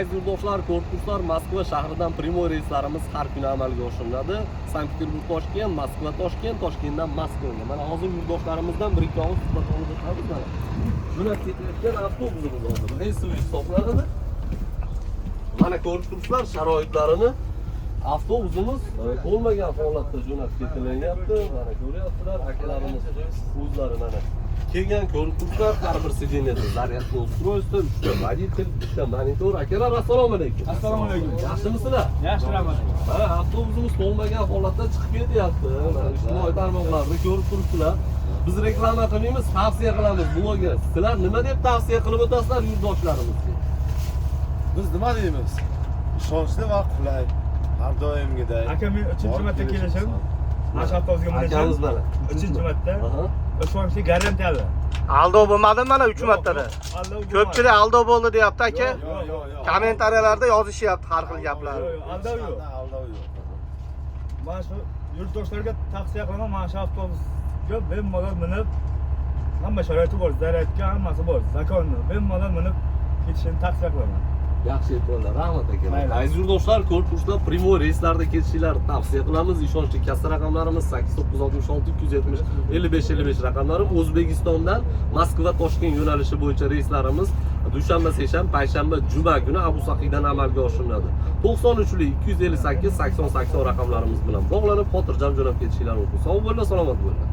Aziz yurtdoshlar, ko'rib turibsizlar, Moskva shahridan прямой reyslarimiz har kuni amalga oshiriladi. Sankt-Peterburg Toshkent, Moskva Toshkent, Toshkentdan Moskvaga. Mana hozir yurtdoshlarimizdan bir ikki og'iz suhbat olib o'tamiz mana. Jo'nab ketayotgan avtobusimiz hozir рейсовый hisoblanadi. Mana ko'rib turibsizlar sharoitlarini. Avtobusimiz to'lmagan holatda jo'nab ketilyapti. Mana ko'ryapsizlar, akalarimiz o'zlari mana kelgan, ko'rib turibsizlar, har bir сиденье da зарядное устройство, uchta водитель, bitta monitor. Akalar, assalomu alaykum. Assalomu alaykum. Yaxshimisizlar? Yaxshi, rahmat. Mana avtobusimiz to'lmagan holatda chiqib ketyapti. Mana ijtimoiy tarmoqlarda ko'rib turibsizlar. Biz reklama qilmaymiz, tavsiya qilamiz, bloger. Sizlar nima deb tavsiya qilib o'tasizlar yurtdoshlarimizga? Biz nima deymiz? Ishonchli va qulay. Har doimgiday. Aka, men uchinchi Borib marta kelish kelishim. oson. Mana shu avtobusga minishim. Akamiz mana. Uchinchi marta. Ishonchli, garantiyali. Aldov bo'lmadimi mana 3 martada? Aldov bo'lmadi. Ko'pchilik aldov bo'ldi deyapti, aka. Yo'q, yo'q, yo'q. Kommentariyalarda yozishyapti har xil gaplar. Yo'q, yo'q, aldov yo'q. Aldov yo'q. Mana shu yurtdoshlarga tavsiya qilaman, mana shu avtobusga bemalol minib, hamma sharoiti bor, zaryadka hammasi bor, законный. Bemalol minib ketishini tavsiya qilaman. Yaxshi aytdilar, rahmat akalar. Mayli. Aziz yurtdoshlar, ko'rib turibsizlar, прямой reyslarda ketishinglarni tavsiya qilamiz. Ishonchli kassa raqamlarimiz 8966 270 55 55 raqamlari. O'zbekistondan Moskva Toshkent yo'nalishi bo'yicha reyslarimiz dushanba, seshanba, payshanba, juma kuni Abu Sahiydan amalga oshiriladi. 93 258 80 80 raqamlarimiz bilan bog'lanib, xotirjam jo'nab ketishinglar mumkin. Sog' bo'linglar, salomat bo'linglar.